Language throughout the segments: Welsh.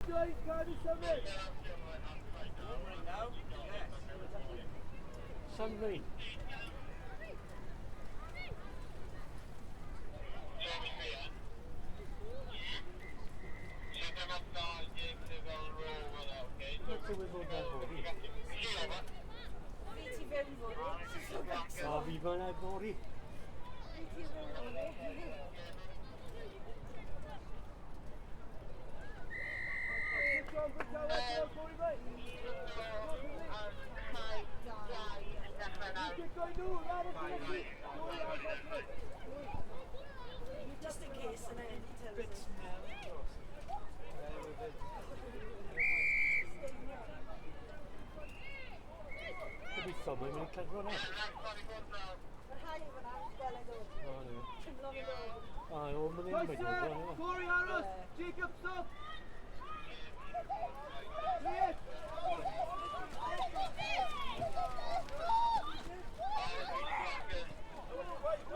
dweud, cael ei symud. Sunrain. Beth yw fod ar fory? Fi ti fewn fory. O, fi fan ar fory. Fi ti fewn fory. Just in case, and then he tells Bit us. Gobeithio mae'n mynd i cledro na. Mae'r haul fyna, gweled o. O, ne. Teimlo fe dod. O, o, mae'n mynd i Croeso, cledro. Corey Aros, Jacob Stop. Yes.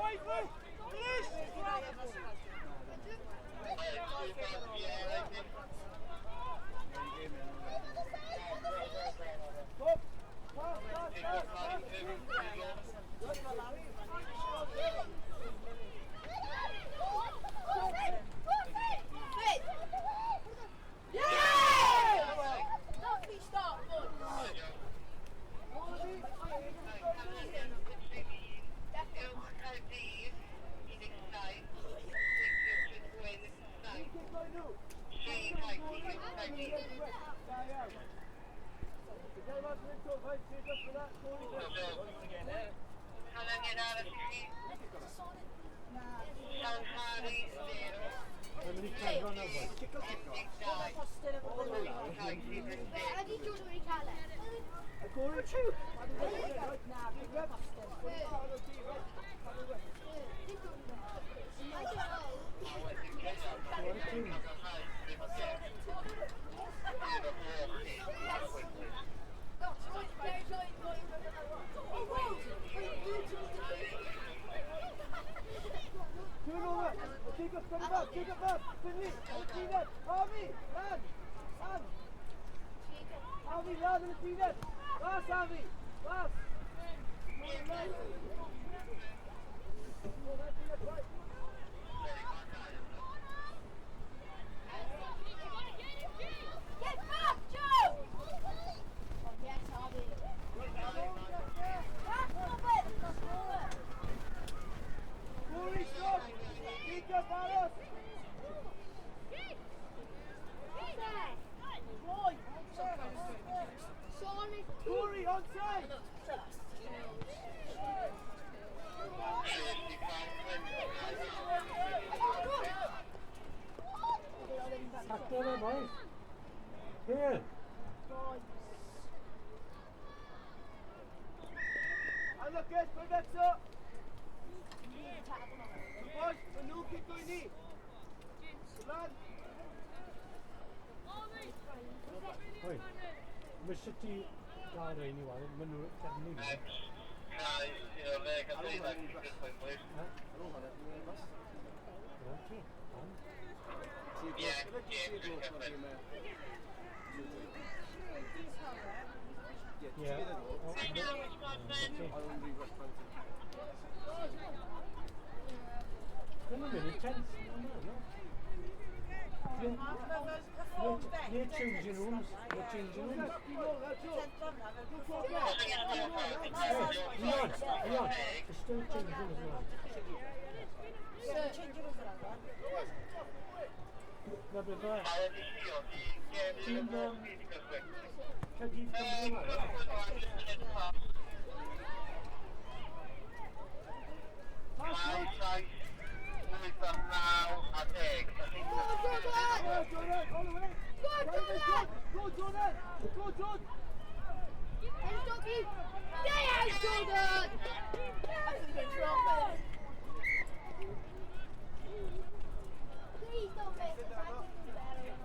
Wait, wait, finish! Stop! Pass, pass, pass, pass! Lovely start, boys. Mae'n mynd i cledro na fwy. Postyn efo Ydy Jordan wedi cael e? Corey, Na, fi'n postyn. I don't know. Turn over. Jacob, turn it back. Jacob back. Finley, yn y tuned. Harvey, lan. Lan. Harvey, lan yn y tuned. Pass, Harvey. Pass. Lan. Right. Get back, Joe! Oh, yes, Harvey. Back, Robert! Corey, stop. Jacob, aros. Roy! Sonic Corey, onside. Taclo fe, boys. Here. And look at Professor. Boys, maen nhw'n cico i ni. Lan. Oi. Mae sut i gael rhain i wario, maen nhw'n cefnu ni. Ha? Dyna ti. Ond. Ie. O, Ddim yn mynd i tent. No. Near changing rooms. Near changing rooms. Hey, Leon, Leon, there's still changing rooms now. Changing rooms yna, Na beth o e. Ti'n Caerdydd Cymru yma, ie? Go, Jordan! Go, Jordan, all the way. Go, Jordan! Go, Jordan. Go, Jordan. Can you stop you? Stay out, Jordan! I think they're drop it. Please don't miss us. I can do better.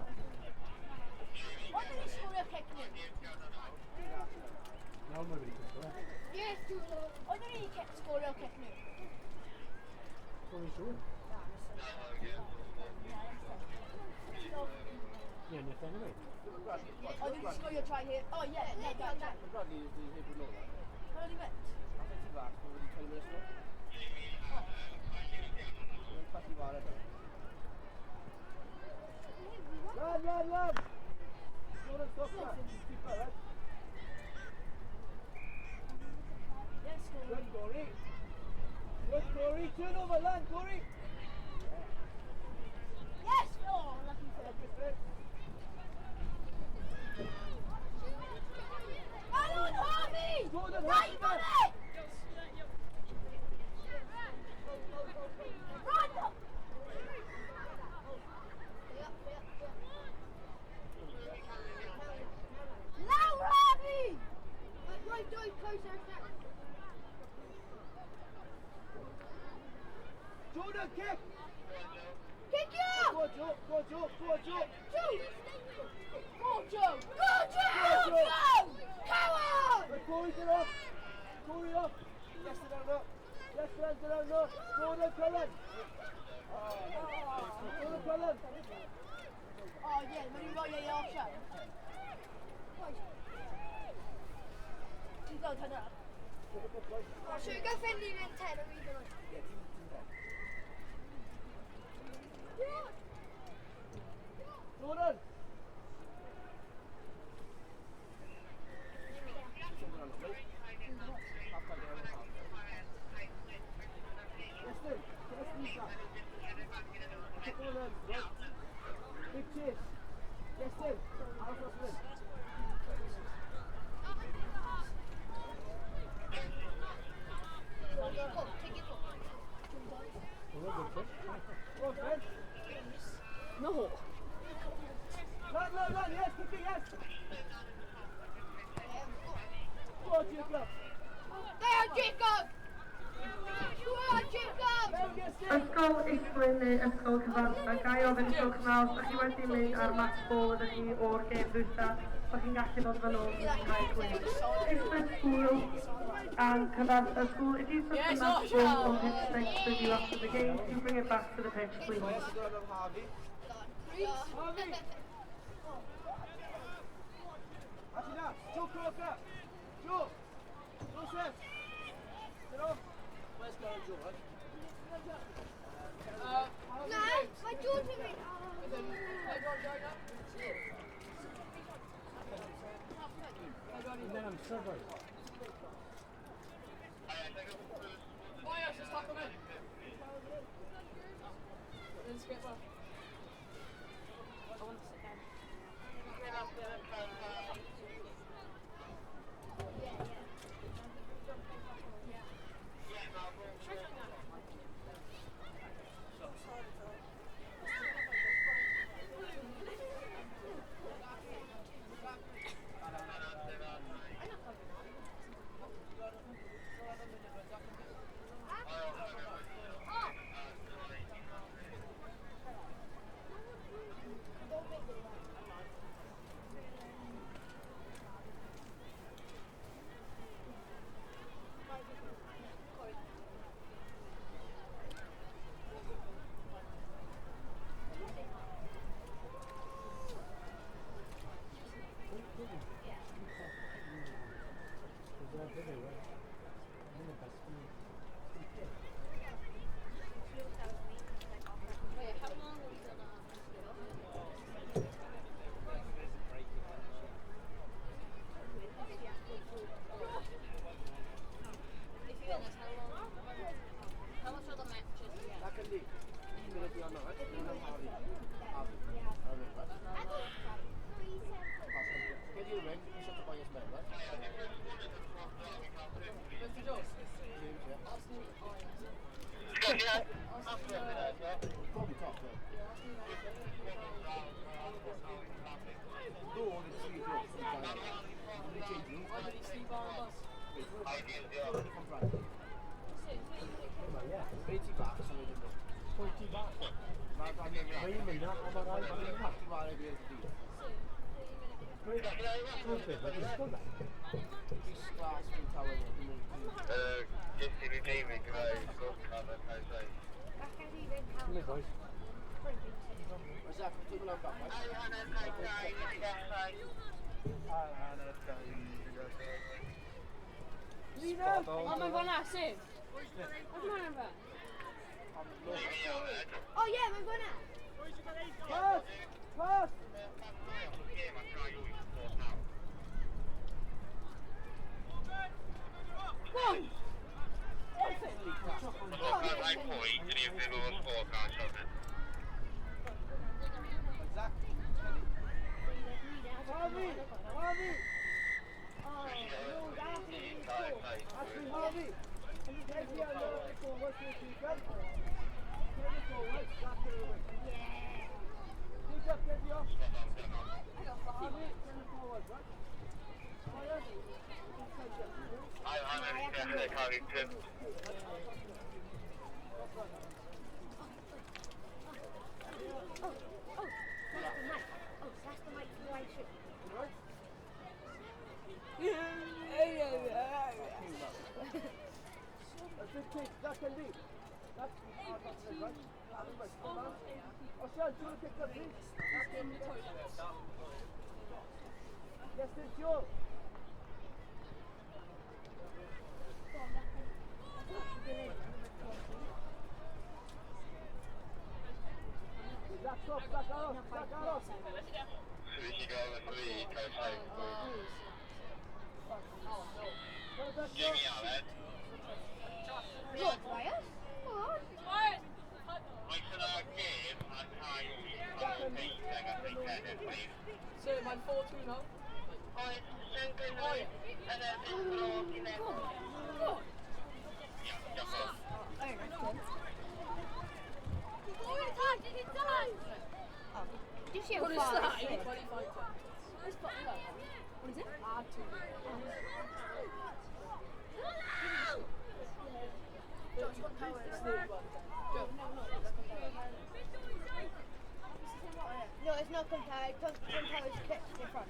Why did he score a kick now? Nawr mae wedi cwrdd. Yes, Jordan. Why did he score a kick now? Dwi'n siŵr. Na, Ni ennill anyway. Oh, did you score your try here? Oh, yeah, yeah, yeah, yeah. Bradley is the heb nôl. How did he went? Allet ti fach, mae wedi 20 minutes nôl. Mae'n colli wara da. Lan, lan, lan! Jordan, stop that. Keep it, right? Yes, Good, Corey. Corey. Good, Corey. Turn over, lan, Corey. Yes! Oh, lucky for him. Good, good. Alan Harvey! Jordan, Right, you got it! Run! Lawr, Harvey! Right, don't close our Jordan, kick! Kick it! Go, Joe. Go, Joe. Go, Joe. Joe! Go, Joe! Go, Joe! Go, Joe! Joe! Come on! Right, Corey, get off. Corey up. Yes, get down up. Yes, get down up. Jordan, Cullen. Jordan, Cullen. Oh, yeah, when you got your off shot. Ti'n gweld hynna? Should we go Finley and 10 or even like? Yeah, team 10. Jordan. Justin, can I squeeze that? Kick on them, right? Big chase. Justin, out of the Take it. Well, good kick. Go on, Ben. No. Run, run, run, yes, kick it, yes. Go on, Jacob. There, Jacob! Go on, Jacob! There, Justin. Ysgol Islwyn neu Ysgol Cyfarthfa, ga i ofyn Ysgol Cyfarthfa, os chi wedi mynd ar match ball ydych chi o'r gêm dwytha, o'ch chi'n gallu dod fan ôl i cael gwyn. Islwyn School and Cyfarthfa School, if you took the Yes, match Osha! ball on pitch 6 with you after the game, you bring it back to the pitch, please. Yes, go on, Harvey. Harvey. Actually, now, Joe Crocker. Joe. Joseph. Get off. Where's going, Joe, right? No, my Jordan went. And then I'm server. Oh, yes, just tackle me. Then skip off. I want to sit down. There's a video, right? I'm in the best one. Wait, how long are we gonna? If you win this, how long? How much are the matches? That can be. Un munud i arno, right? No, no, Harvey. Harvey. Harvey, right? Get you a ring, you shut the boy your spell, right? Mr. Jones. James, yeah. Austin, Probably top, though. No, the three jokes. They change you. Why did he sleep on a bus? From Bradley. Yeah. Bryd ti bach, so wedyn nhw. Pwy ti bach o? Mae'r Bradley yn Mae un mynd na, a mae'r ail mynd na. Ti ware i'r dydd. Pwy beth, mae disgwyl na. Rhys Glas, fi'n tawel. Come here, boys. Spot on. O, mae'n fan'na, sef. Oes mae'n fe? O ie, mae'n fan'na. Pass! Pass! Go on! Harvey! Harvey! Ashley Harvey! Take the other forward to Jacob. Take it forward, back to the wing. Jacob, get the off. Harvey, send it forward, right? Fire. Oh, that's the mic. Oh, that's the mic for the live stream. Right? That's it, kick. That can be. That's it, right? Oshan, do you want to kick that, please? Yes, it's yours. Zach, stop, Zach, aros, Zach, aros. Jamie Allen. Look, Tobias. Come on. So, mae'n 4-2 now. Go on. Did you see how What is far that? this is? 25 seconds. What is it? Add 2. It's 31. Go. No, it's not compared. Compared is pitched different.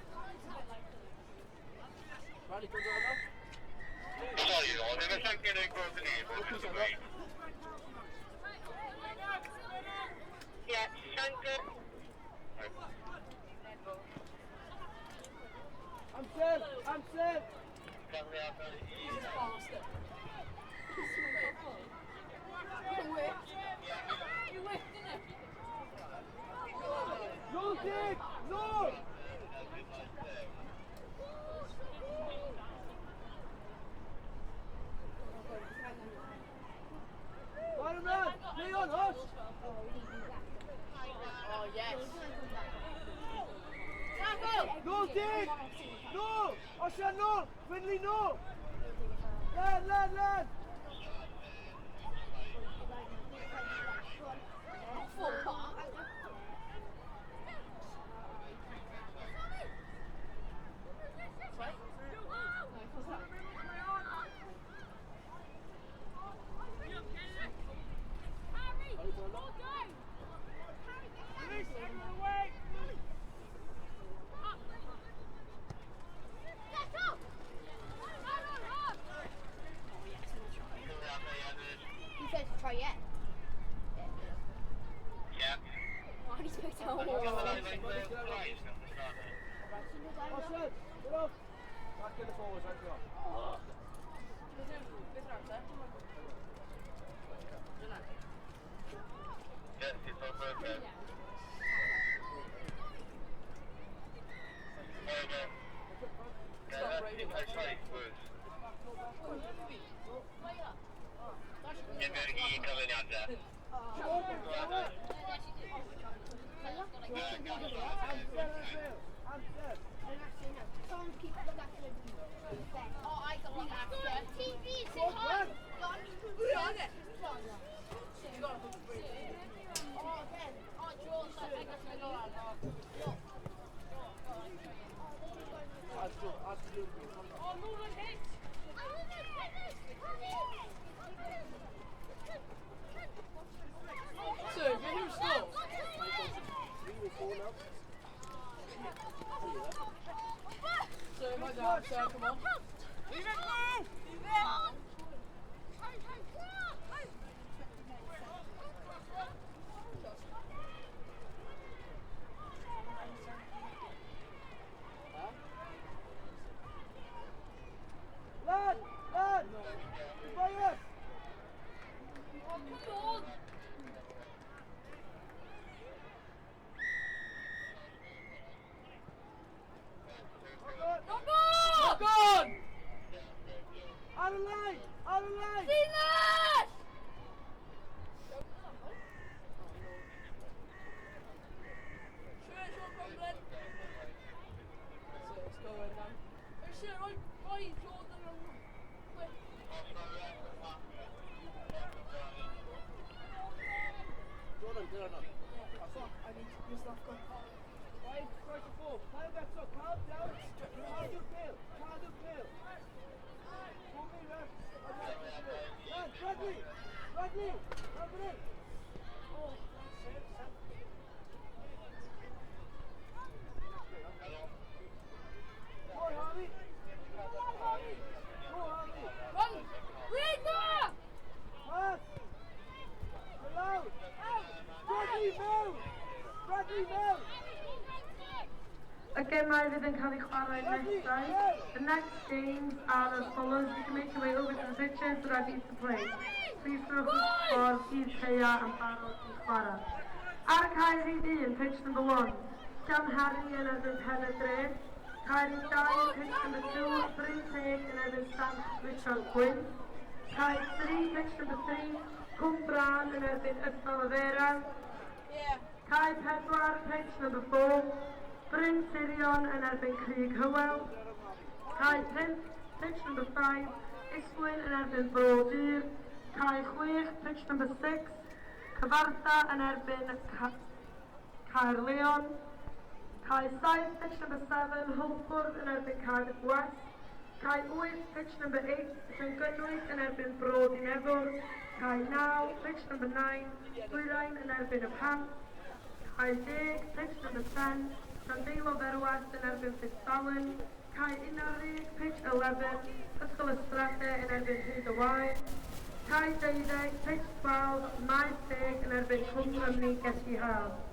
Ready, go down now. I'm set, I'm set. He's faster. You whipped. You whipped, didn't it? No kick! No! Bottom man! Leon, hush! Oh, yes. Tackle! No kick! No! Oshan, no! Finley, no! Lad, lad, lad! Full part. Right? What's that? He said to try yet. Why did you pick that one? Oshan, get off! Back in the forwards, right now. I'm set, I'm set. Someone keep look after the Oh, I got look after. TV is Go on, On it. You got to put Oh, Ben. Oh, George, I got to go on. Ask you. Oh, move and hit. So, can you stop? 3 or 4 now. So, my dad, so come on. Y gemau fydd yn cael eu chwarae nesaf. The next games are as follows. You can make your way over to the pitches ready to play. Please rhowch ffordd i'r caeau yn barod i chwarae. Ar y cae rhif 1, pitch number 1, Llanhari yn erbyn Pen y Dre. Cae rhif 2, pitch number 2, Bryn Teg yn erbyn Sant Richard Gwyn. Cae 3, pitch number 3, Cwmbran yn erbyn Ystalyfera. Yeah. Cae 4, pitch number 4, Bryn Sirion yn erbyn Crug Hywel. Cae 5, pitch number 5, Islwyn yn erbyn Bro Dur. Cae 6, pitch number 6, Cyfartha yn erbyn Caerleon. Cae 7, pitch number 7, Hwlffordd yn erbyn Cardiff West. Cae 8, pitch number 8, Llangynwyd yn erbyn Bro Dinefwr. Cae 9, pitch number 9, Dwyrain yn erbyn y Pant. Cae 10, pitch number 10, Llandeilo Ferwas yn erbyn Fitzalan. Cae 11, pitch 11, Ysgol y Strade yn erbyn Rhyd y Wair. Cae 12, pitch 12, Maes Teg yn erbyn Cwm Rhymni Gelli Haf.